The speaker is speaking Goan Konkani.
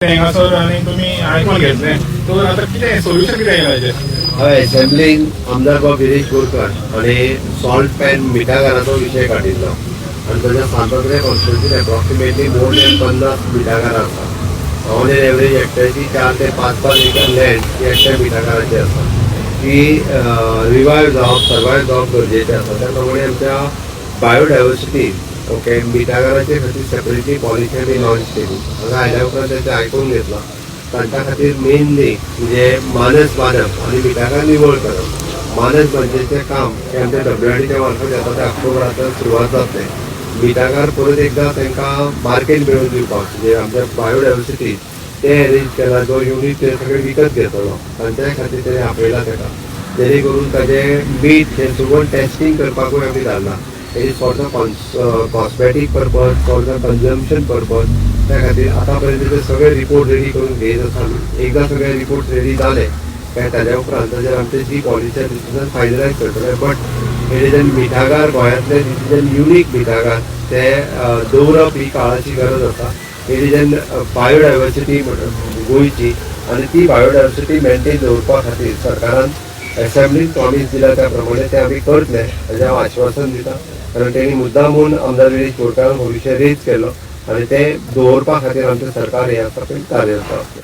हांगासर आनी तुमी आयकून घेतलें तर आतां कितें सोल्युशन कितें येयला हेजेर? हय, असेंब्लीन आमदार बाब विरेश बोरकर हाणें सॉल्ट पॅन मिठागराचो विशय काडिल्लो आनी ताच्या सांतोत्रे कॉन्स्टिट्युन्सीन एप्रॉक्सिमेटली मोर दॅन 50 मिठागरां आसा. ऑन एन एवरेज एकट्याची 4 ते 5 5 एकर लँड ही एकट्या मिठागराची आसा. ती रिवायव जावप, सर्वायव जावप गरजेचें आसा. त्या प्रमाणे आमच्या बायोडायवर्सिटी, ओके, मिठागराचे खातीर सेपरेटली पॉलिसी आमी लॉन्च केली. हांगा आयल्या उपरांत तेंचें आयकून घेतलां. तांच्या खातीर मेनली म्हणजे मानस बांदप आनी मिठागर निवळ करप. मानस बांदचें काम हें आमच्या डब्ल्यूआरडीच्या मार्फत जाता. ते ऑक्टोबरांत सुरवात जातलें. मिठागर परत एकदां तांकां मार्केट मेळोवन दिवपाक, म्हणजे आमच्या बायोडायवर्सिटी ते अरेंज केला, जो युनीट ते सगळे विकत घेतलो, तांच्या खातीर तेणें आपयला ताका, जेणे करून ताजें मीठ हें सुगण टेस्टींग करपाकूय आमी धाडलां. It is for the cosmetic purpose, for the consumption purpose. त्या खातीर आतां पर्यंत ते सगळे रिपोर्ट रेडी करून घेयत आसा आमी. एकदां सगळे रिपोर्ट रेडी जाले काय ताज्या उपरांत ताजेर आमचे जी पॉलिसी आसा डिसिजन फायनलायज करतले. बट it is an मिठागार, गोंयांतले this is an unique मिठागार. ते दवरप ही काळाची गरज आसा. It is an biodiversity गोंयची आनी ती बायोडायवर्सिटी मेंटेन दवरपा खातीर सरकारान असेंब्लीन प्रॉमीस दिला, त्या प्रमाणे ते आमी करतले हेजें हांव आश्वासन दिता, कारण तेणी मुद्दामून आमदार विरेश बोरकारान हो विशय रेज केलो आनी ते दवरपा खातीर आमचें सरकार हें आसा पळय कार्यरत आसलें.